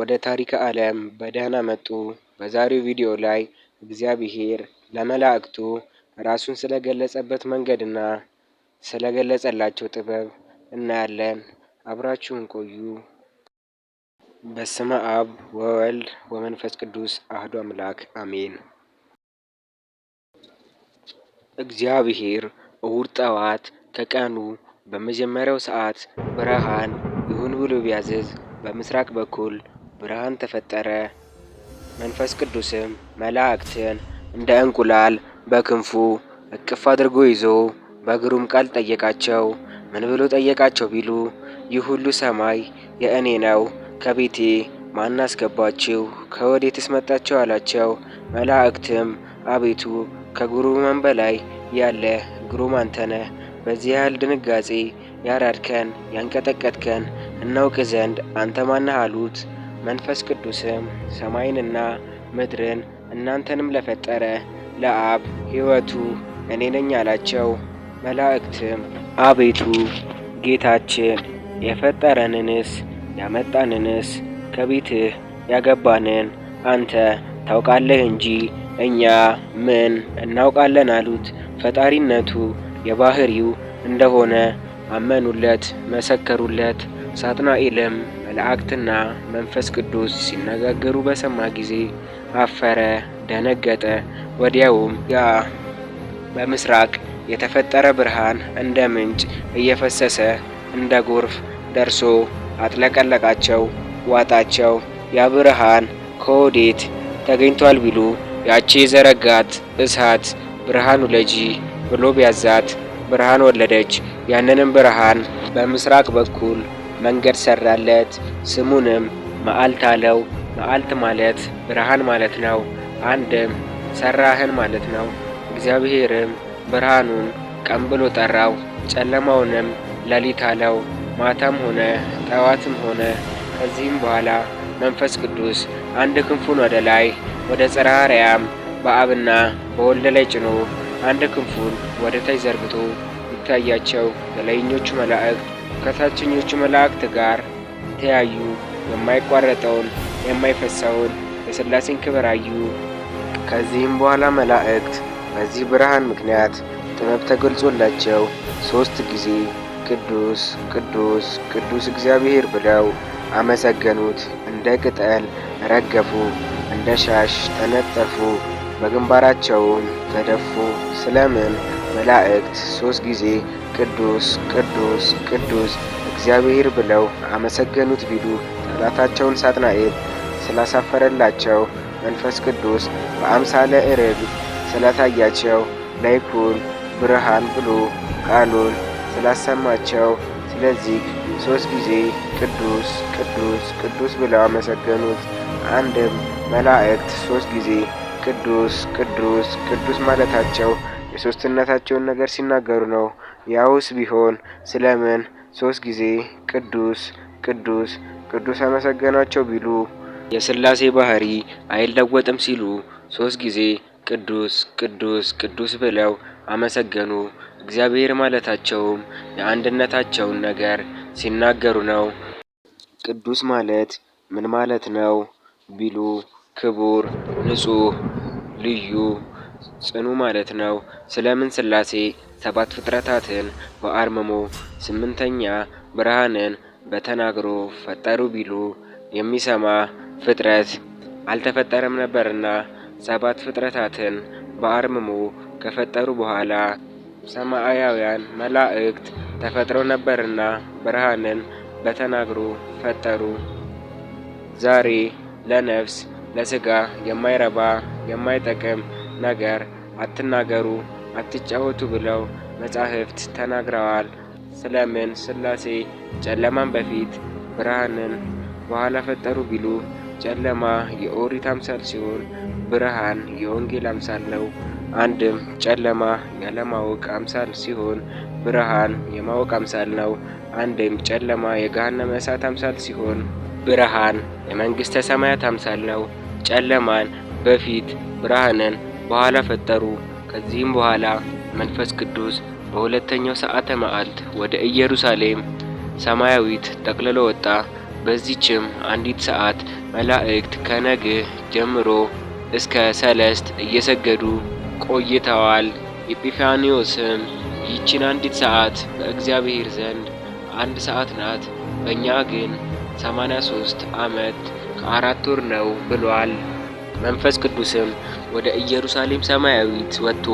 ወደ ታሪከ ዓለም በደህና መጡ። በዛሬው ቪዲዮ ላይ እግዚአብሔር ለመላእክቱ ራሱን ስለገለጸበት መንገድና ስለገለጸላቸው ጥበብ እናያለን። አብራችሁን ቆዩ። በስመ አብ ወወልድ ወመንፈስ ቅዱስ አህዱ አምላክ አሜን። እግዚአብሔር እሁድ ጠዋት ከቀኑ በመጀመሪያው ሰዓት ብርሃን ይሁን ብሎ ቢያዝዝ በምስራቅ በኩል ብርሃን ተፈጠረ። መንፈስ ቅዱስም መላእክትን እንደ እንቁላል በክንፉ እቅፍ አድርጎ ይዞ በግሩም ቃል ጠየቃቸው። ምን ብሎ ጠየቃቸው ቢሉ ይህ ሁሉ ሰማይ የእኔ ነው፣ ከቤቴ ማን አስገባችሁ? ከወዴትስ መጣችሁ? አላቸው። መላእክትም አቤቱ ከግሩማን በላይ ያለ ግሩም አንተ ነህ፣ በዚህ ያህል ድንጋጼ ያራድከን ያንቀጠቀጥከን እናውቅ ዘንድ አንተ ማነህ? አሉት። መንፈስ ቅዱስም ሰማይንና ምድርን እናንተንም ለፈጠረ ለአብ ሕይወቱ እኔ ነኝ አላቸው። መላእክትም አቤቱ ጌታችን የፈጠረንንስ ያመጣንንስ ከቤትህ ያገባንን አንተ ታውቃለህ እንጂ እኛ ምን እናውቃለን አሉት። ፈጣሪነቱ የባህሪው እንደሆነ አመኑለት፣ መሰከሩለት። ሳጥናኤልም መላእክትና መንፈስ ቅዱስ ሲነጋገሩ በሰማ ጊዜ አፈረ፣ ደነገጠ። ወዲያውም ያ በምስራቅ የተፈጠረ ብርሃን እንደ ምንጭ እየፈሰሰ እንደ ጎርፍ ደርሶ አጥለቀለቃቸው፣ ዋጣቸው። ያ ብርሃን ከወዴት ተገኝቷል ቢሉ ያቺ የዘረጋት እሳት ብርሃን ውለጂ ብሎ ቢያዛት ብርሃን ወለደች። ያንንም ብርሃን በምስራቅ በኩል መንገድ ሰራለት። ስሙንም መዓልት አለው። መዓልት ማለት ብርሃን ማለት ነው። አንድም ሰራህን ማለት ነው። እግዚአብሔርም ብርሃኑን ቀን ብሎ ጠራው፣ ጨለማውንም ሌሊት አለው። ማታም ሆነ ጠዋትም ሆነ። ከዚህም በኋላ መንፈስ ቅዱስ አንድ ክንፉን ወደ ላይ ወደ ጽርሐ አርያም በአብና በወልድ ላይ ጭኖ አንድ ክንፉን ወደ ታች ዘርግቶ ይታያቸው። የላይኞቹ መላእክት ከታችኞቹ መላእክት ጋር ተያዩ። የማይቋረጠውን የማይፈሰውን የሥላሴን ክብር አዩ። ከዚህም በኋላ መላእክት በዚህ ብርሃን ምክንያት ጥበብ ተገልጾላቸው 3 ጊዜ ቅዱስ ቅዱስ ቅዱስ እግዚአብሔር ብለው አመሰገኑት። እንደ ቅጠል ረገፉ፣ እንደ ሻሽ ተነጠፉ፣ በግንባራቸውም ተደፉ። ስለምን መላእክት 3 ጊዜ ቅዱስ ቅዱስ ቅዱስ እግዚአብሔር ብለው አመሰገኑት ቢሉ ጠላታቸውን ሳጥናኤል ስላሳፈረላቸው፣ መንፈስ ቅዱስ በአምሳለ ርግብ ስለታያቸው፣ ላይኩን ብርሃን ብሎ ቃሉን ስላሰማቸው፣ ስለዚህ 3 ጊዜ ቅዱስ ቅዱስ ቅዱስ ብለው አመሰገኑት። አንድም መላእክት 3 ጊዜ ቅዱስ ቅዱስ ቅዱስ ማለታቸው የሶስትነታቸውን ነገር ሲናገሩ ነው። ያውስ ቢሆን ስለምን 3 ጊዜ ቅዱስ ቅዱስ ቅዱስ አመሰገናቸው ቢሉ የሥላሴ ባህሪ አይለወጥም ሲሉ 3 ጊዜ ቅዱስ ቅዱስ ቅዱስ ብለው አመሰገኑ። እግዚአብሔር ማለታቸውም የአንድነታቸውን ነገር ሲናገሩ ነው። ቅዱስ ማለት ምን ማለት ነው ቢሉ ክቡር፣ ንጹህ፣ ልዩ፣ ጽኑ ማለት ነው። ስለምን ሥላሴ 7 ፍጥረታትን በአርምሞ 8ኛ ብርሃንን በተናግሮ ፈጠሩ ቢሉ የሚሰማ ፍጥረት አልተፈጠረም ነበርና 7 ፍጥረታትን በአርምሞ ከፈጠሩ በኋላ ሰማያውያን መላእክት ተፈጥረው ነበርና ብርሃንን በተናግሮ ፈጠሩ። ዛሬ ለነፍስ ለስጋ የማይረባ የማይጠቅም ነገር አትናገሩ፣ አትጫወቱ ብለው መጻሕፍት ተናግረዋል። ስለምን ሥላሴ ጨለማን በፊት ብርሃንን በኋላ ፈጠሩ ቢሉ ጨለማ የኦሪት አምሳል ሲሆን ብርሃን የወንጌል አምሳል ነው። አንድም ጨለማ ያለማወቅ አምሳል ሲሆን ብርሃን የማወቅ አምሳል ነው። አንድም ጨለማ የገሃነመ እሳት አምሳል ሲሆን ብርሃን የመንግስተ ሰማያት አምሳል ነው። ጨለማን በፊት ብርሃንን በኋላ ፈጠሩ። ከዚህም በኋላ መንፈስ ቅዱስ በሁለተኛው ሰዓተ መዓልት ወደ ኢየሩሳሌም ሰማያዊት ጠቅልሎ ወጣ። በዚህችም አንዲት ሰዓት መላእክት ከነግህ ጀምሮ እስከ ሰለስት እየሰገዱ ቆይተዋል። ኤጲፋንዮስም ይህችን አንዲት ሰዓት በእግዚአብሔር ዘንድ አንድ ሰዓት ናት፣ በእኛ ግን 83 ዓመት ከ4 ወር ነው ብሏል። መንፈስ ቅዱስም ወደ ኢየሩሳሌም ሰማያዊት ወጥቶ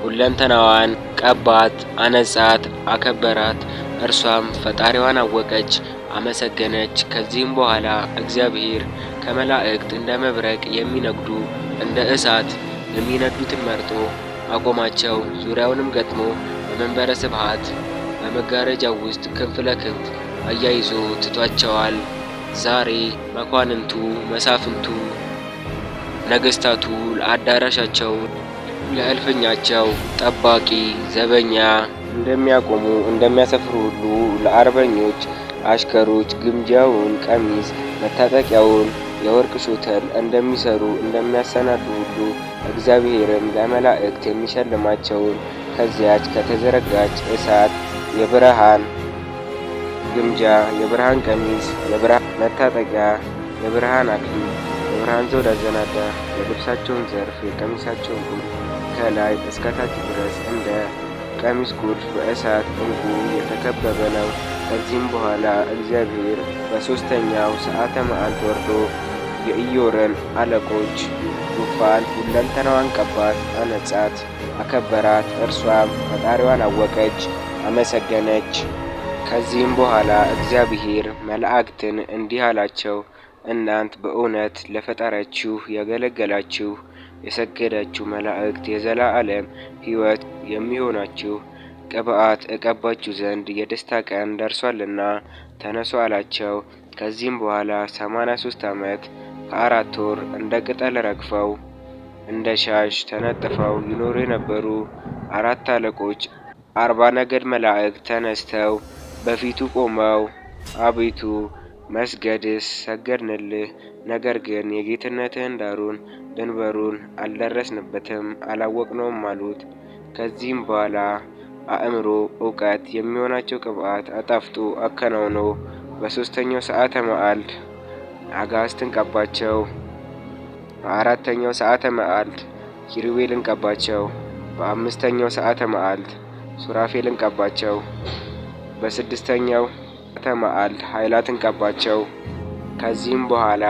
ሁለንተናዋን ቀባት፣ አነጻት፣ አከበራት። እርሷም ፈጣሪዋን አወቀች፣ አመሰገነች። ከዚህም በኋላ እግዚአብሔር ከመላእክት እንደ መብረቅ የሚነጉዱ እንደ እሳት የሚነዱትን መርጦ አቆማቸው። ዙሪያውንም ገጥሞ በመንበረ ስብሐት በመጋረጃው ውስጥ ክንፍ ለክንፍ አያይዞ ትቷቸዋል። ዛሬ መኳንንቱ፣ መሳፍንቱ፣ ነገስታቱ ለአዳራሻቸው ለእልፍኛቸው ጠባቂ ዘበኛ እንደሚያቆሙ እንደሚያሰፍሩ ሁሉ ለአርበኞች አሽከሮች ግምጃውን፣ ቀሚስ መታጠቂያውን፣ የወርቅ ሾተል እንደሚሰሩ እንደሚያሰናዱ ሁሉ እግዚአብሔርም ለመላእክት የሚሸልማቸውን ከዚያች ከተዘረጋች እሳት የብርሃን ግምጃ፣ የብርሃን ቀሚስ፣ የብርሃን መታጠቂያ፣ የብርሃን አክሊል፣ የብርሃን ዘውድ አዘናዳ። የልብሳቸውን ዘርፍ የቀሚሳቸውን ቁልፍ ከላይ እስከ ታች ድረስ እንደ ቀሚስ ቁልፍ በእሳት ዕንቁ የተከበበ ነው። ከዚህም በኋላ እግዚአብሔር በሦስተኛው ሰዓተ መዓልት ወርዶ የኢዮርን አለቆች ዙፋን ሁለንተናዋን ቀባት፣ አነጻት፣ አከበራት። እርሷም ፈጣሪዋን አወቀች፣ አመሰገነች። ከዚህም በኋላ እግዚአብሔር መላእክትን እንዲህ አላቸው፣ እናንት በእውነት ለፈጣሪያችሁ ያገለገላችሁ የሰገዳችሁ መላእክት የዘላለም ሕይወት የሚሆናችሁ ቅብዓት እቀባችሁ ዘንድ የደስታ ቀን ደርሷልና ተነሱ አላቸው። ከዚህም በኋላ 83 ዓመት ከ4 ወር እንደ ቅጠል ረግፈው እንደ ሻሽ ተነጥፈው ይኖሩ የነበሩ 4 አለቆች 40 ነገድ መላእክት ተነስተው በፊቱ ቆመው አቤቱ መስገድስ ሰገድንልህ፣ ነገር ግን የጌትነትህን ዳሩን ድንበሩን አልደረስንበትም አላወቅነውም አሉት። ከዚህም በኋላ አእምሮ እውቀት የሚሆናቸው ቅብዓት አጣፍጦ አከናውኖ በሦስተኛው ሰዓተ መዓልት አጋዕዝትን ቀባቸው። በአራተኛው ሰዓተ መዓልት ኪሩቤልን ቀባቸው። በአምስተኛው ሰዓተ መዓልት ሱራፌልን ቀባቸው። በስድስተኛው ሰዓተ መዓልት ኃይላትን ቀባቸው። ከዚህም በኋላ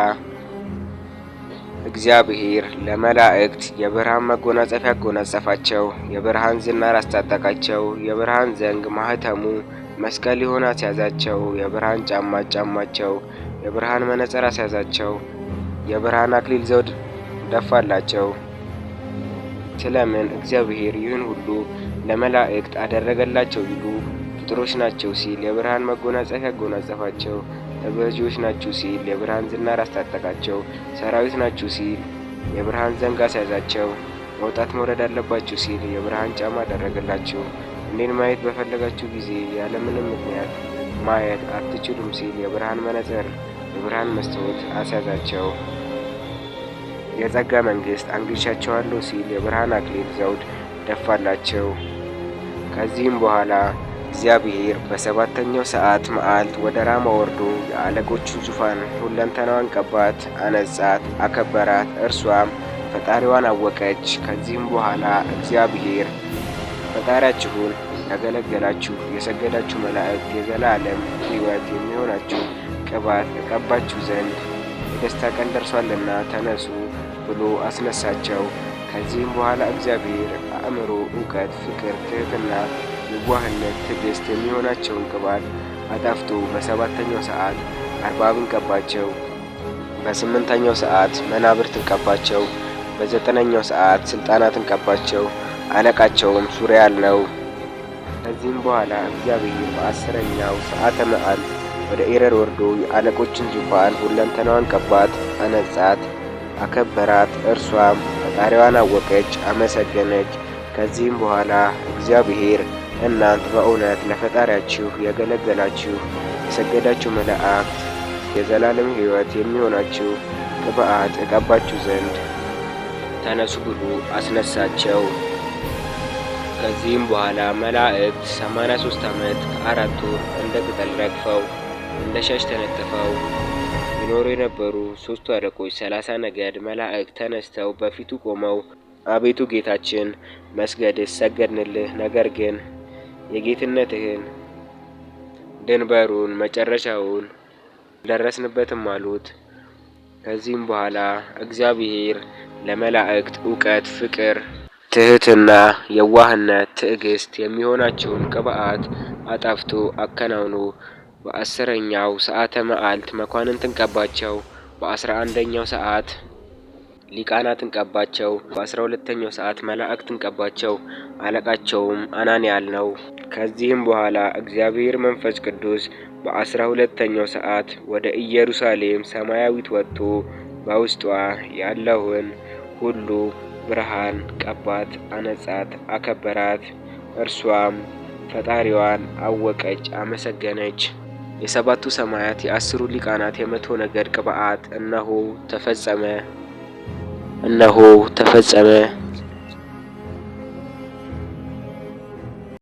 እግዚአብሔር ለመላእክት የብርሃን መጎናጸፊያ አጎናጸፋቸው። የብርሃን ዝናር አስታጠቃቸው። የብርሃን ዘንግ ማህተሙ መስቀል የሆነ አስያዛቸው። የብርሃን ጫማ ጫማቸው። የብርሃን መነጽር አስያዛቸው። የብርሃን አክሊል ዘውድ ደፋላቸው። ስለምን እግዚአብሔር ይህን ሁሉ ለመላእክት አደረገላቸው ቢሉ ፍጡሮች ናቸው ሲል የብርሃን መጎናጸፊያ አጎናጸፋቸው። ተገዢዎች ናችሁ ሲል የብርሃን ዝናር አስታጠቃቸው። ሰራዊት ናችሁ ሲል የብርሃን ዘንግ አስያዛቸው። መውጣት መውረድ አለባችሁ ሲል የብርሃን ጫማ አደረገላቸው። እኔን ማየት በፈለጋችሁ ጊዜ ያለምንም ምክንያት ማየት አትችሉም ሲል የብርሃን መነጽር የብርሃን መስታወት አስያዛቸው። የጸጋ መንግስት አንግሻቸዋለሁ ሲል የብርሃን አክሊል ዘውድ ደፋላቸው። ከዚህም በኋላ እግዚአብሔር በሰባተኛው ሰዓት መዓልት ወደ ራማ ወርዶ የአለቆቹን ዙፋን ሁለንተናዋን ቀባት፣ አነጻት፣ አከበራት። እርሷም ፈጣሪዋን አወቀች። ከዚህም በኋላ እግዚአብሔር ፈጣሪያችሁን ያገለገላችሁ የሰገዳችሁ መላእክት የዘላለም ሕይወት የሚሆናችሁ ቅባት እቀባችሁ ዘንድ የደስታ ቀን ደርሷልና ተነሱ ብሎ አስነሳቸው። ከዚህም በኋላ እግዚአብሔር አእምሮ፣ እውቀት፣ ፍቅር፣ ትህትና፣ የዋህነት፣ ትዕግስት የሚሆናቸውን ቅባት አጣፍቶ በሰባተኛው ሰዓት አርባብን ቀባቸው። በስምንተኛው ሰዓት መናብርትን ቀባቸው። በዘጠነኛው ሰዓት ስልጣናትን ቀባቸው። አለቃቸውም ሱሪያል ነው። ከዚህም በኋላ እግዚአብሔር በ10ኛው ሰዓተ መዓልት ወደ ኤረር ወርዶ የአለቆችን ዙፋን ሁለንተናዋን ቀባት፣ አነጻት፣ አከበራት። እርሷም ፈጣሪዋን አወቀች፣ አመሰገነች። ከዚህም በኋላ እግዚአብሔር እናንት በእውነት ለፈጣሪያችሁ ያገለገላችሁ የሰገዳችሁ መላእክት የዘላለም ሕይወት የሚሆናችሁ ቅብዓት እቀባችሁ ዘንድ ተነሱ ብሎ አስነሳቸው። ከዚህም በኋላ መላእክት 83 ዓመት ከ4 ወር እንደ ቅጠል ረግፈው እንደ ሻሽ ተነጥፈው ይኖሩ ይኖሩ የነበሩ ሦስቱ አለቆች 30 ነገድ መላእክት ተነስተው በፊቱ ቆመው አቤቱ ጌታችን መስገድስ ሰገድንልህ፣ ነገር ግን የጌትነትህን ድንበሩን መጨረሻውን አልደረስንበትም አሉት። ከዚህም በኋላ እግዚአብሔር ለመላእክት እውቀት፣ ፍቅር፣ ትህትና፣ የዋህነት፣ ትዕግስት የሚሆናቸውን ቅብዓት አጣፍቶ አከናውኖ በ10ኛው ሰዓተ መዓልት መኳንንትን ቀባቸው። በ11ኛው ሰዓት ሊቃናትን ቀባቸው። በ12ኛው ሰዓት መላእክትን ቀባቸው። አለቃቸውም አናንያል ነው። ከዚህም በኋላ እግዚአብሔር መንፈስ ቅዱስ በ12ኛው ሰዓት ወደ ኢየሩሳሌም ሰማያዊት ወጥቶ በውስጧ ያለውን ሁሉ ብርሃን ቀባት፣ አነጻት፣ አከበራት። እርሷም ፈጣሪዋን አወቀች፣ አመሰገነች። የሰባቱ ሰማያት የአስሩ ሊቃናት የ100 ነገድ ቅብዓት እነሆ ተፈጸመ። እነሆ ተፈጸመ።